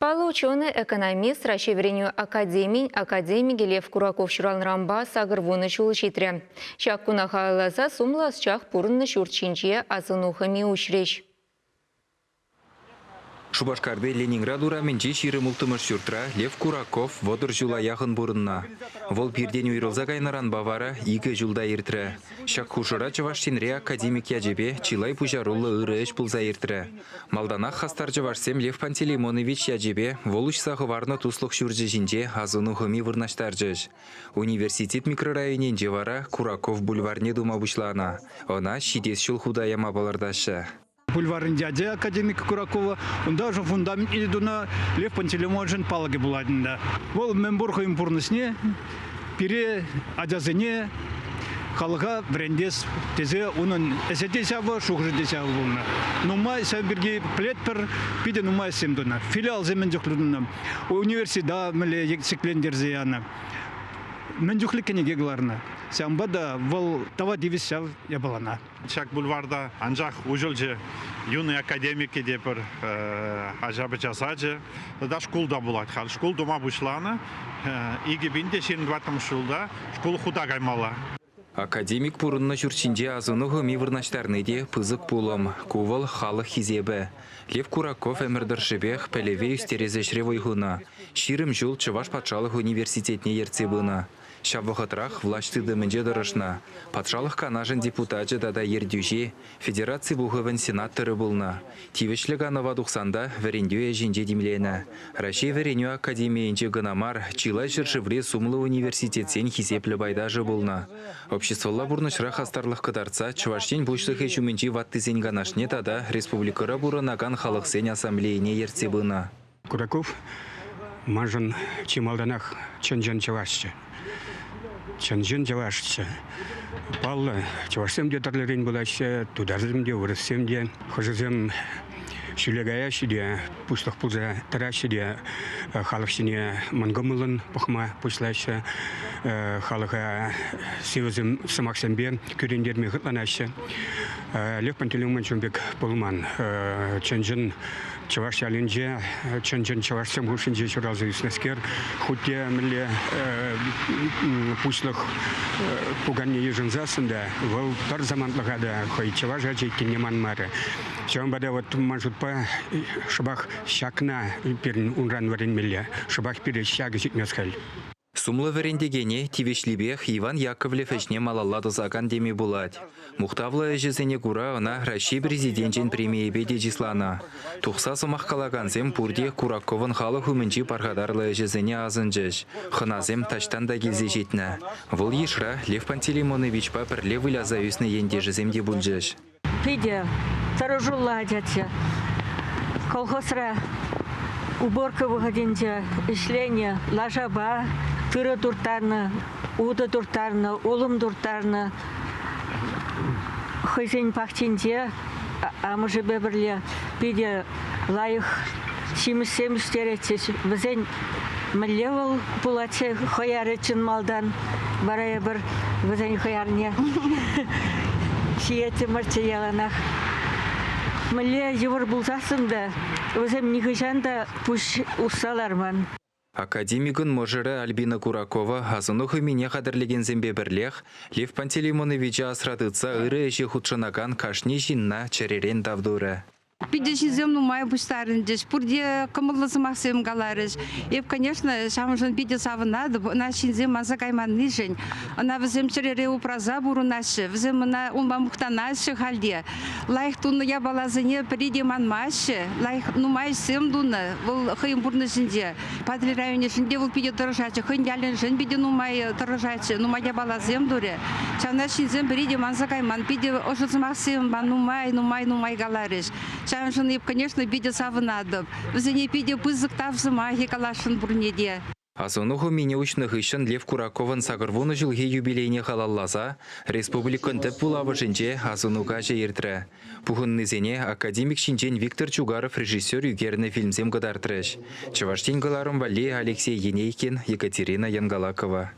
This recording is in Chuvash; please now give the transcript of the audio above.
Паллӑ ученӑй-экономист, Раҫҫей вӗренӳ академийӗн академикӗ Лев Кураков ҫуралнӑранпа 80 ҫул ҫитрӗ. Ҫак куна халалласа сумлӑ ӑсчах пурӑннӑ ҫурт ҫинче асӑну хӑми уҫрӗҫ. Шупашкарти Ленинград урамӗнчи 26-мӗш ҫуртра Лев Кураков 30 ҫула яхӑн пурӑннӑ. Вӑл пиртен уйрӑлса кайнӑранпа вара икӗ ҫул та иртрӗ. Ҫак хушӑра Чӑваш Енре академик ячӗпе чылай пуҫаруллӑ ырӑ ӗҫ пулса иртрӗ. Малтанах хастар чӑвашсем Лев Пантелеймонович ячӗпе вӑл уҫса хӑварнӑ туслӑх ҫурчӗ ҫинче асӑну хӑми вырнаҫтарчӗҫ. Университет микрорайонӗнче вара Кураков бульварне тума пуҫланӑ. Ӑна ҫитес ҫул хута яма палӑртаҫҫӗ. Бульварӗн ячӗ академик Куракова. Унта ӑшӑ фундамент тунӑ Лев Пантелеймоновичӑн палӑкӗ пулать ӗнтӗ. Вӑл мӗнпур хӑйӗн пурнӑҫне пире, ачасене, халӑха вӗрентес тесе унӑн ӗҫӗ те ҫавӑ, шухӑшӗ те ҫавӑ пулнӑ. Нумай ҫав пирки пӗлетпӗр, питӗ нумай ӗҫсем тунӑ. Филиалсем мӗн чухлӗ тунӑ, университета мӗнле ҫӗклентерсе янӑ, мӗн чухлӗ кӗнеке кӑларнӑ. Ҫавӑнпа та вӑл тава тивӗҫ ҫав япалана. Ҫак бульварта анчах уҫӑлчӗ юный академики те пӗр ача-пӑча сачӗ. Тата шкул та пулать халь. Шкул тума пуҫланӑ. 2024 ҫулта шкул хута каймалла. Академик пурӑннӑ ҫурт ҫинче асӑну хӑми вырнаҫтарни те пысӑк пулӑм. Ку вӑл халӑх хисепӗ. Лев Кураков ӗмӗр тӑршшӗпех пӗлӗве ӳстерес ӗҫре вӑй хунӑ. 20 ҫул Чӑваш патшалӑх университетне ертсе пынӑ. Ҫав вӑхӑтрах влаҫ тытӑмӗнче тӑрӑшнӑ, Патшалӑх Канашӗн депутачӗ тата ертӳҫи, Федераци Пухӑвӗн сенаторӗ пулнӑ. Тивӗҫлӗ канӑва тухсан та вӗрентӳ ӗҫӗнче тимленӗ. Раҫҫей вӗренӳ академийӗнче кӑна мар, чылай ҫӗршыври сумлӑ университетсен хисеплӗ пайташӗ пулнӑ. Обществӑлла пурнӑҫра хастарлӑх кӑтартса Чӑваш Ен Пуҫлӑхӗ ҫумӗнчи Ваттисен канашне тата республикӑра пурӑнакан халӑхсен ассамблейине ертсе пынӑ. Кураков маншӑн чи малтанах чӑн-чӑн чӑвашчӗ. Чӑн-чӑн чӑвашчӗ. Паллӑ, чӑвашсем те тӗрлӗрен пулаҫҫӗ, тутарсем те, вырӑссем те. Хӑшӗсем ҫӳле каяҫҫӗ те, пуҫлӑх пулса тӑраҫҫӗ те халӑх ҫине мӑнкӑмӑллӑн пӑхма пуҫлаҫҫӗ, халӑха сивӗ сӑмахсемпе кӳрентерме хӑтланаҫҫӗ. Лев Пантелеймонович ун пек пулман. Чӑн-чӑн Чӑваш ялӗнче чӑн-чӑн чӑвашсем хушшинче ҫуралса ӳснӗскер, хуть те мӗнле пуҫлӑх пуканне йышӑнсассӑн та вӑл пӗр самантлӑха та хӑй чӑваш ачи иккенне манмарӗ. Ҫавӑнпа та вот ман шутпа шӑпах ҫакна пирӗн унран вӗренмелле, шӑпах пире ҫакӑ ҫитмест халь. Сумлӑ вӗрентекене тивӗҫлипех Иван Яковлев ӗҫне малалла тӑсакан теме пулать. Мухтавлӑ ӗҫӗсене кура ӑна Раҫҫей Президенчӗн премийӗпе те чысланӑ. Тухса сӑмах калакансем пурте Кураковӑн халӑх умӗнчи пархатарлӑ ӗҫӗсене асӑнчӗҫ. Хӑнасем таҫтан та килсе ҫитнӗ. Вӑл йышра Лев Пантелеймоновичпа пӗрле выляса ӳснӗ ентешӗсем те пулчӗҫ. Питӗ тӑрӑшуллӑ ачаччӗ. Колхозра уборка вӑхӑтӗнче ӗҫленӗ, лашапа тырӑ турттарнӑ, утӑ турттарнӑ, улӑм турттарнӑ. Хӑйсен пахчинче амӑшӗпе пӗрле питӗ лайӑх ҫимӗҫсем ӳстеретчӗҫ. Вӗсен мӗнле вӑл пулатчӗ хӑярӗ чӑн малтан. Вара эпир вӗсен хӑярне ҫиеттӗмӗрччӗ яланах. Мӗнле йывӑр пулсассӑн та вӗсем нихӑҫан та пуҫ усса ларман. Академикӑн мӑшӑрӗ Альбина Куракова асӑну хӑмине хатӗрлекенсемпе пӗрлех Лев Пантелеймоновича асра тытса ырӑ ӗҫе хутшӑнакан кашни ҫынна чӗререн тав турӗ. Питӗ ҫынсем нумай пуҫтарӑнчӗҫ, пурте кӑмӑллӑ сӑмахсем каларӗҫ. Эп, конечно, ҫавӑншӑн питӗ савӑнатӑп, ӑна ҫынсем манса кайманнишӗн. Ӑна вӗсем чӗрере упраса пурӑнаҫҫӗ, вӗсем ӑна унпа мухтанаҫҫӗ халь те. Лайӑх тунӑ япаласене пӗри те манмаҫҫӗ, лайӑх нумай ӗҫсем тунӑ вӑл хӑйӗн пурнӑҫӗнче. Патӑрьел районӗшӗн те вӑл питӗ тӑрӑшатчӗ, хӑйӗн ялӗншӗн питӗ нумай тӑрӑшатчӗ, нумай япаласем турӗ. Ҫавна ҫынсем пӗри те манса кайман, питӗ ӑшӑ сӑмахсем нумай, нумай, нумай каларӗҫ. Ҫавӑншӑн эп, конечно, питӗ савӑнатӑп. Вӗсене питӗ пысӑк тав сӑмахӗ каласшӑн пурне те. Асӑну хӑмине уҫнӑ хыҫҫӑн Лев Кураковӑн 80 ҫулхи юбилейне халалласа республикӑн тӗп вулавӑшӗнче асӑну каҫӗ иртрӗ. Пухӑннисене академик ҫинчен Виктор Чугаров режиссер ӳкернӗ фильмсем кӑтартрӗҫ. Чӑваш Ен кӑларӑм валли Алексей Енейкин, Екатерина Янгалакова.